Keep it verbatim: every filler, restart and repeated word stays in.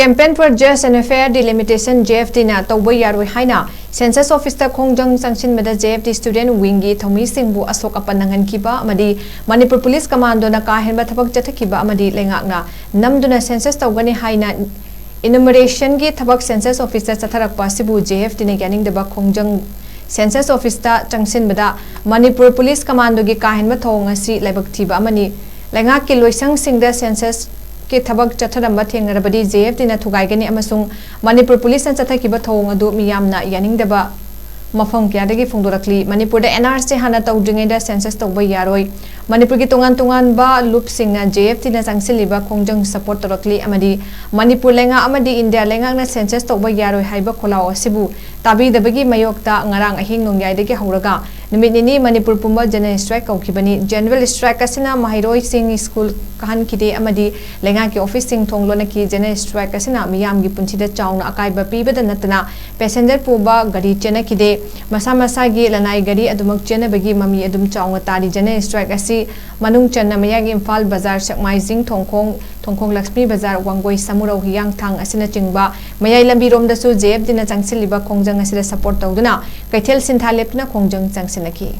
Campaign for Just and Fair Delimitation, J F D ꯅ ꯇꯧꯕ ꯌꯥꯔꯣꯏ ꯍꯥꯏꯅ Census Office ꯇ ꯈꯣꯡꯖꯪ ꯆꯪꯁꯤꯟꯕꯗ J F D Student Wing ꯒꯤ ꯊꯧꯃꯤꯁꯤꯡꯕꯨ ꯑꯁꯣꯛ ꯑꯄꯟ ꯅꯪꯍꯟꯈꯤꯕ ꯑꯃꯗꯤ ꯃꯅꯤꯄꯨꯔ ꯄꯨꯂꯤꯁ ꯀꯃꯥꯟꯗꯣꯅ ꯀꯥ ꯍꯦꯟꯕ ꯊꯕꯛ ꯆꯠꯊꯈꯤꯕ ꯑꯃꯗꯤ ꯂꯩꯉꯥꯛꯅ ꯅꯝꯗꯨꯅ census ꯇꯧꯒꯅꯤ ꯍꯥꯏꯅ enumeration ꯒꯤ ꯊꯕꯛ Census Office ꯇ ꯆꯠꯊꯔꯛꯄ ꯑꯁꯤꯕꯨ J F D ꯅ ꯌꯥꯅꯤꯡꯗꯕ ꯈꯣꯡꯖꯪ Census Office ꯇ ꯆꯪꯁꯤꯟꯕꯗ ꯃꯅꯤꯄꯨꯔ ꯄꯨꯂꯤꯁ ꯀꯃꯥꯟꯗꯣꯒꯤ ꯀꯥ ꯍꯦꯟꯕ ꯊꯧꯑꯣꯡ ꯑꯁꯤ ꯂꯥꯏꯕꯛ ꯊꯤꯕ ꯑꯃꯅꯤ꯫ ꯂꯩꯉꯥꯛꯀꯤ ꯂꯣꯏꯁꯪꯁꯤꯡꯗ Census ꯀꯤ ꯊꯕꯛ ꯆꯠꯊꯔꯝꯕ ꯊꯦꯡꯅꯔꯕꯗꯤ J F D ꯅ ꯊꯨꯒꯥꯏꯒꯅꯤ ꯑꯃꯁꯨꯡ ꯃꯅꯤꯄꯨꯔ ꯄꯨꯂꯤꯁꯅ ꯆꯠꯊꯈꯤꯕ ꯊꯧꯑꯣꯡ ꯑꯗꯨ ꯃꯤꯌꯥꯝꯅ ꯌꯥꯅꯤꯡꯗꯕ ꯃꯐꯝ ꯀꯌꯥꯗꯒꯤ ꯐꯣꯡꯗꯣꯔꯛꯂꯤ꯫ ꯃꯅꯤꯄꯨꯔꯗ N R C ꯍꯥꯟꯅ ꯇꯧꯗ꯭ꯔꯤꯉꯩꯗ census ꯇꯧꯕ ꯌꯥꯔꯣꯏ꯫ ꯃꯅꯤꯄꯨꯔꯒꯤ ꯇꯣꯉꯥꯟ ꯇꯣꯉꯥꯟꯕ ꯂꯨꯞꯁꯤꯡꯅ J F D ꯅ ꯆꯪꯁꯤꯜꯂꯤꯕ ꯈꯣꯡꯖꯪ support ꯇꯧꯔꯛꯂꯤ ꯑꯃꯗꯤ ꯃꯅꯤꯄꯨꯔ ꯂꯩꯉꯥꯛ ꯑꯃꯗꯤ ꯏꯟꯗꯤꯌꯥ ꯂꯩꯉꯥꯛꯅ census ꯇꯧꯕ ꯌꯥꯔꯣꯏ ꯍꯥꯏꯕ ꯈꯣꯜꯂꯥꯎ ꯑꯁꯤꯕꯨ ꯇꯥꯕꯤꯗꯕꯒꯤ ꯃꯥꯌꯣꯛꯇ ꯉꯔꯥꯡ ꯑꯍꯤꯡ ꯅꯣꯡꯌꯥꯏꯗꯒꯤ ꯍꯧꯔꯒ ꯅꯨꯃꯤꯠ ꯅꯤꯅꯤ ꯃꯅꯤꯄꯨꯔ ꯄꯨꯝꯕ general strike ꯀꯧꯈꯤꯕꯅꯤ꯫ General strike ꯑꯁꯤꯅ ꯃꯍꯩꯔꯣꯏꯁꯤꯡ ꯁ꯭ꯀꯨꯜ ꯀꯥꯍꯟꯈꯤꯗꯦ ꯑꯃꯗꯤ ꯂꯩꯉꯥꯛꯀꯤ ꯑꯣꯐꯤꯁꯁꯤꯡ ꯊꯣꯡ ꯂꯣꯟꯅꯈꯤ꯫ General strike ꯑꯁꯤꯅ ꯃꯤꯌꯥꯝꯒꯤ ꯄꯨꯟꯁꯤꯗ ꯆꯥꯎꯅ ꯑꯀꯥꯏꯕ ꯄꯤꯕꯗ ꯅꯠꯇꯅ passenger ꯄꯨꯕ ꯒꯥꯔꯤ ꯆꯦꯟꯅꯈꯤꯗꯦ꯫ ꯃꯁꯥ ꯃꯁꯥꯒꯤ ꯂꯅꯥꯏ ꯒꯥꯔꯤ ꯑꯗꯨꯃꯛ ꯆꯦꯟꯅꯕꯒꯤ ꯃꯃꯤ ꯑꯗꯨꯝ ꯆꯥꯎꯅ ꯇꯥꯔꯤ꯫ General strike ꯑꯁꯤ ꯃꯅꯨꯡ ꯆꯟꯅ ꯃꯌꯥꯏ ꯏꯝꯐꯥꯜ ꯕꯖꯥꯔ, ꯁꯦꯛꯃꯥꯏꯖꯤꯡ ꯊꯣꯡꯈꯣꯡ, ꯊꯣꯡꯈꯣꯡ ꯂꯛꯁꯃꯤ ꯕꯖꯥꯔ, ꯋꯥꯡꯒꯣꯏ ꯁꯃꯨꯔꯧ ꯍꯤꯌꯥꯡꯊꯥꯡ ꯑꯁꯤꯅꯆꯤꯡꯕ ꯃꯌꯥꯏ ꯂꯝꯕꯤꯔꯣꯝꯗꯁꯨ J F D ꯅ ꯆꯪꯁꯤꯜꯂꯤꯕ ꯈꯣꯡꯖꯪ ꯑꯁꯤꯗ support ꯇꯧꯗꯨꯅ ꯀꯩꯊꯦꯜ ꯁꯤꯟꯊꯥ ꯂꯦꯞꯇꯨꯅ ꯈꯣꯡꯖꯪ ꯆꯪꯁꯤꯟꯅꯈꯤ꯫